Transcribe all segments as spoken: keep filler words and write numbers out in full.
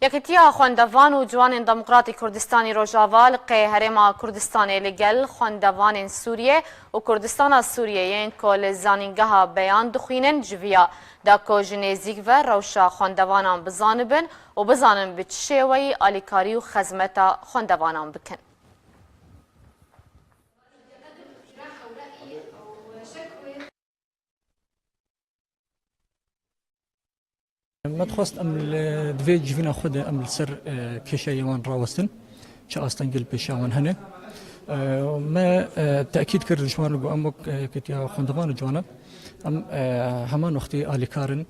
Yekîtiya Xwendevan û Ciwanên Demokratî Kurdistanî Rojava li qê Herêma Kurdistanê li gel xwendevanên Sûriye û Kurdistana Sûriye yên ku li zanîngeha Beyan dixwînin civiya da ku ji nêzîk ve rewşa xwendevanan bizanibin û bizanin bi çi şêweyî alîkarî û xezmeta xwendevanan bikin. Me dixwest em li, di vê civîna xwe de em li ser, e, kêşeyê wan rawestin, çi astengî li pêşiya wan hene. E, me, e, tekîd kir ji wan re ku em wek, e, yekîtiya xwendevan û ciwanan, em, e, heman wextî alîkar in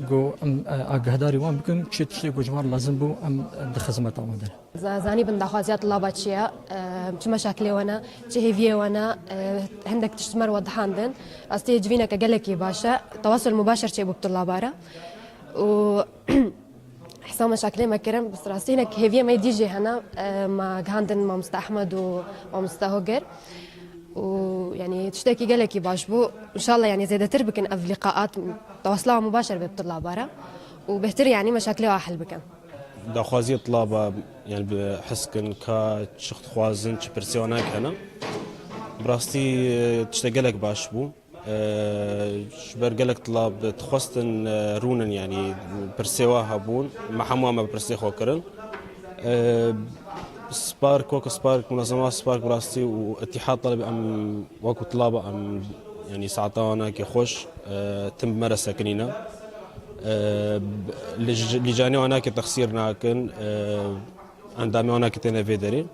ku em, e, agahdarî wan bikin, çi tiştê ku ji wan lazim bû, em di xizmeta wan de ne. Za-, zanîbin daxwaziya tulaba çi ye, e, çi meşakilê we ne, çi hêviyê we ne, e, hindek tişt ji me re we dihandin. Rastî civîneke gelekî baş e. Tewasul mubaşer çêbû bi tulaba re. Û hisa meşakilê me kirin, bi rastî hinek hêviyê me yê dî jî hene, e, me gihandin mamoste Ehmed û mamoste Hoger. Û, yanî, tiştekî gelekî baş bû. Înşallah, yanî, zêdetir bikin ev lîqaat, tewasila mubaşer bê bi tulaba re. Û bêhtir, yanî, meşakilê wa hel bikin. Daxwaziyê tulaba, yanî, bi hez kin ka çi dixwazin, çi pirsê wan hene. Bi rastî, e, tiştek gelek baş bû. E, ji ber gelek tulab dixwestin, e, rûnin, yanî pirsê wa hebûn, me hemû me bi pirsê xwe kirin. E, Spark, wek Spark, munezema Spark bi rastî û Îtîhad Talebî em wekî tulaba em, yanî saeta wan nake xweş, e, tim bi me re sekinîne. E, lij-, lîcanê wan nake texsîr nakin, e, endamê wan nake têne vê derê.